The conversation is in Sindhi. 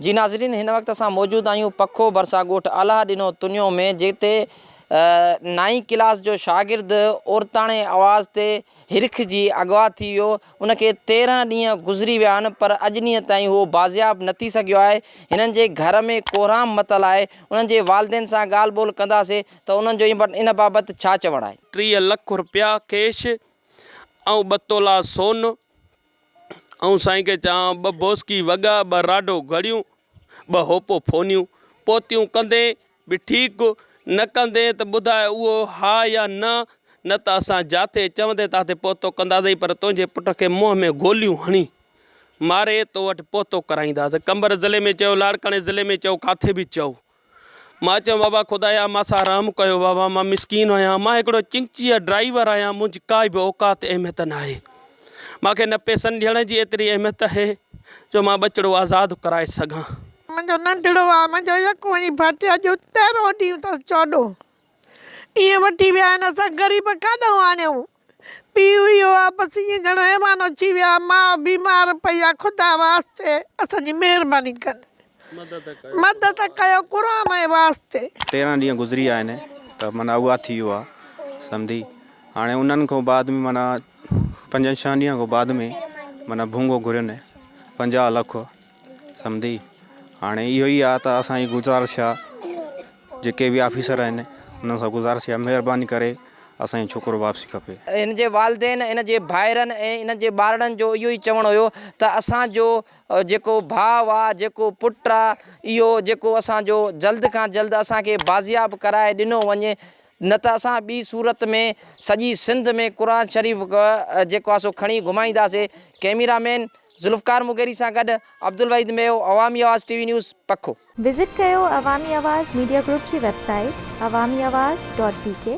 جي ناظرين هن وقت اسان موجود آهيون پکو ڀرسان ڳوٺ الهه ڏنو تنيو ۾ جتي نائين ڪلاس جو شاگرد عورتاڻي آواز تي هرکجي اغوا ٿي ويو ان کي 13 ڏينهن گذري ويا آهن پر اڄ ڏينهن تائين هو بازياب نه ٿي سگهيو آهي هنن جي گهر ۾ ڪهرام متل آهي انهن جي والدين سان ڳالهه ٻولهه ڪنداسين ته انهن جو ان بابت ڇا چوڻ آهي. 30 لک رپيا ڪيش ۽ ٻه تولا سون آئون سائين کي چوان ٻه بوسڪي وڳا، ٻه راڊو گهڙيون، ٻه هوپو فونيون، پوتيون ڪندين به ٺيڪ، نه ڪندين ته ٻڌاء اهو ها يا نه، نه ته اسان جاٿي چوندين تاٿي پوتو ڪنداسين پر تنهنجي پٽ کي منهن ۾ گوليون هڻي ماري تو وٽ پوتو ڪرائينداسين. قمبر ضلعي ۾ چئو، لاڙڪاڻي ضلعي ۾ چئو، ڪاٿي به چئو. مان چيم بابا خدايا مان سان رحم ڪيو بابا مان مسڪين آهيان مان هڪڙو چنگچيء ڊرائيور آهيان منهنجي ڪائي به اوقات اهميت ناهي مان کي نه پئسن ڏيڻ جي ايتري اهميت آهي جو مان ٻچڙو آزاد ڪرائي سگهان. منهنجو ننڍڙو آ منهنجو يڪو وڃي ڦاٽي اڄ تيرهون ڏينهن اٿس چوڏهون ائين وٺي ويا آهن اسان غريب ڪاڏانهن آڻيون پيء اهو آ بس ائين ڄڻ حيوان اچي ويا ماء بيمار پئي آ خدا واسطي اسان جي مهرباني ڪن مدد ڪيو قرآن جي واسطي. 13 ڏينهن گذري ويا آهن ته معنيٰ اغوا ٿي ويو آ سمڌي هاڻي انهن کان بعد ۾ معنيٰ پنجن ڇهن ڏينهن کان بعد ۾ معنيٰ ڀونگو گهرين 50 لک سمڌي هاڻي اهو ئي آ ته اسان جي گذارش آ جيڪي به آفيسر آهن انهن سان گذارش آ مهرباني ڪري اسان جو ڇوڪرو واپسي کپي. هن جي والدين، هن جي ڀائرن ۽ هن جي ٻارڙن جو اهو ئي چوڻ هيو ته اسان جو جيڪو ڀاء آ، جيڪو پٽ آ، اهو جيڪو اسان جو جلد کان جلد اسان کي بازياب ڪرائي ڏنو وڃي نه ته اسان ٻي صورت ۾ سڄي سنڌ ۾ قرآن شريف جيڪو آ سو کڻي گهمائينداسي. ڪئميرا مين ذوالفقار مغيري سان گڏ Abdul Waheed Meho, Awami Awaz T V news, Pakho. Visit ڪيو عوامي آواز ميڊيا گروپ جي website Awami Awaz dot B K.